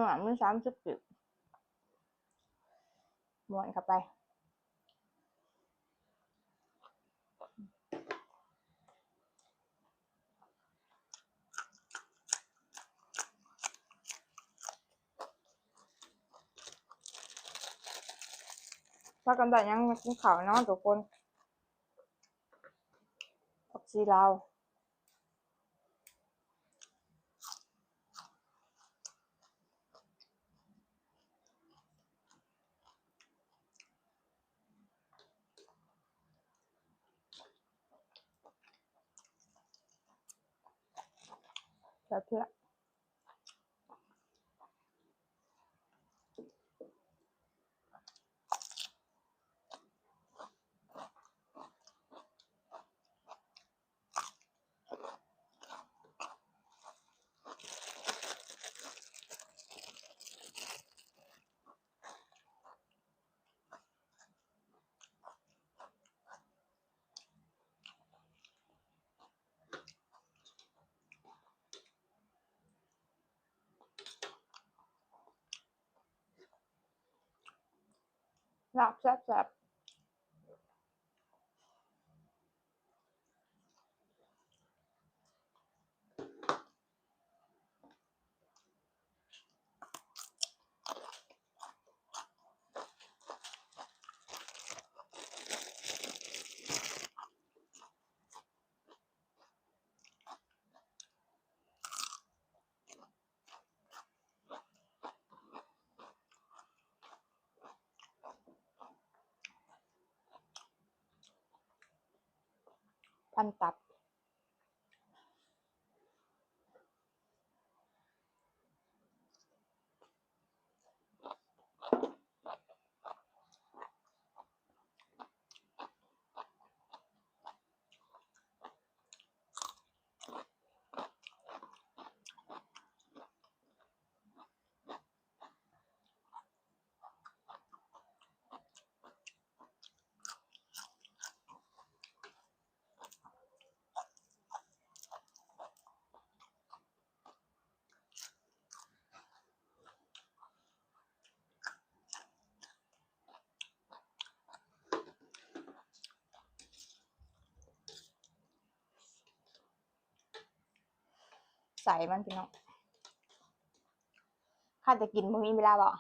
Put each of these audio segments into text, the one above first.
ໜ້ອຍ ມີສາມສິບກີບ ມ້ວນເຂົ້າໄປ. ພາກັນໄດ້ຫຍັງມາກິນເຂົ້າເນາະທຸກຄົນ? ຜັກຊີລາວ. ແຊບແທ້. ລາບແຊບໆ. ພັນຕັບ. ໃສ່ມັນ ພີ່ນ້ອງ ຄັນຈະກິນບໍ່ມີເວລາເວົ້າ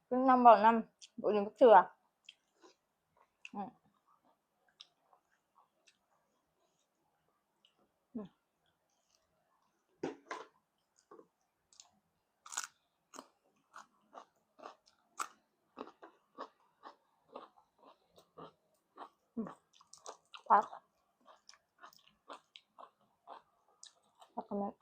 ກິນນຳເວົ້ານຳ ບໍ່ອີ່ມຈັກເທື່ອ. ອືມ ອືມ ອືມ ຜັກ ຜັກກະເມັດ.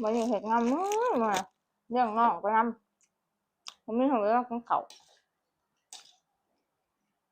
ມື້ນີ້ເຮັດງານເມື່ອຍ ລ້ຽງນ້ອງໄປນຳ ບໍ່ມີເວລາກິນເຂົ້າ.